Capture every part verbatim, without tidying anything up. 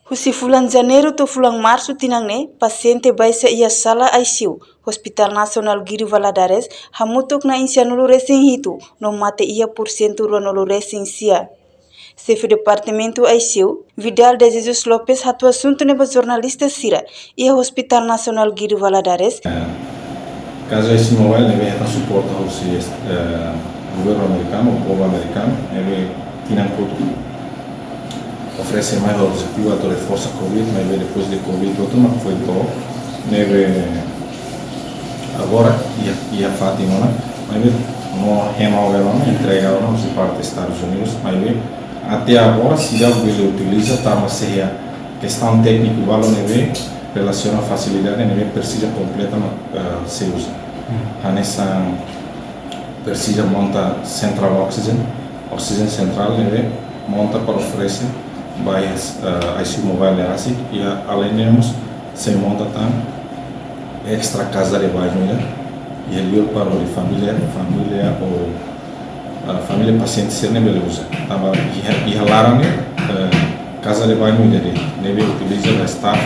Husi fulan Janeiru to'o fulan Marsu tinan ne'e, pasiente baixa iha sala I C U Hospital Nasionál Guido Valadares hamutuk na'in sianulu resin hitu no mate iha pursentu ruanulu resin sia. Xefe Departamentu I C U, Vidal de Jesus Lopes, hato'o asuntu ne'e ba jornalista sira iha Hospital Nasionál Guido Valadares. Kazu I C U Mobile ne'ebé hetan suporta husi, eh, governu amerikanu, povu amerikanu, ne'ebé tinan kotuk oferese mai objetivu atu reforsa COVID, maibé depois de COVID hotu mak foin to'o, ne'ebé agora iha, iha fatin ona, maibé no hema ovel ona, entrega ona husi parte Estadus Unidus, maibé até agora seidauk bele utiliza, tanba sei iha kestaun tékniku balu ne'ebé relasiona fasilidade ne'ebé presiza kompleta, eh, sei uza. Hanesan presiza monta central oxygen, oxygen central ne'ebé monta para oferese ba, eh, I C U Mobile ne'e rasik, i a-, além de mós sei monta tan extra casa de banho ida, i liur para hodi família, família ou, ah, família pasiente sira-ne'e bele uza. Tanba iha, iha laran ne'e, eh, casa de banho ida de'it, ne'ebé utiliza ba staff,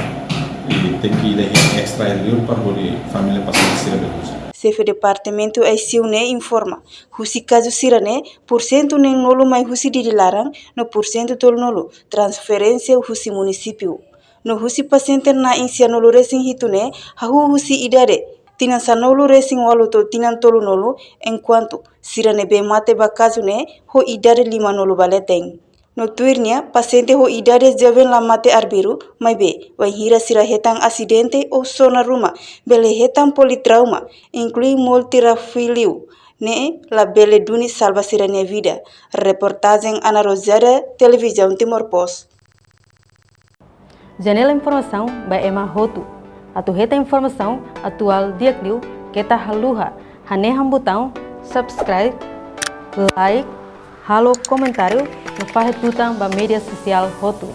i tenke ida iha extra i liur para hodi família pasiente sira bele uza. Xefe Departamentu I C U ne'e informa, husi kazu sira-ne'e, pursentu neenulu mai husi Dili laran, no pursentu tolunulu transferénsia husi munisípiu. No husi pasiente na'in sianulu resin hitu ne'e, hahú husi idade tinan sanulu resin ualu to'o tinan tolunulu, enkuantu sira ne'ebé mate ba kazu ne'e ho idade limanulu ba leten. No tuir nia, pasiente ho idade joven la mate arbiru, maibé, wainhira sira hetan asidente ou sona ruma, bele hetan politrauma, inklui morte liu, ne'e labele duni salva sira-nia vida. Reportajen Ana Rosada, Televizaun Timor Post. Janela informasaun ba ema hotu. Atu hetan informasaun atuál di'ak liu, keta haluha hanehan butaun subscribe, like, halo komentáriu, no fahe tutan ba média sosiál hotu.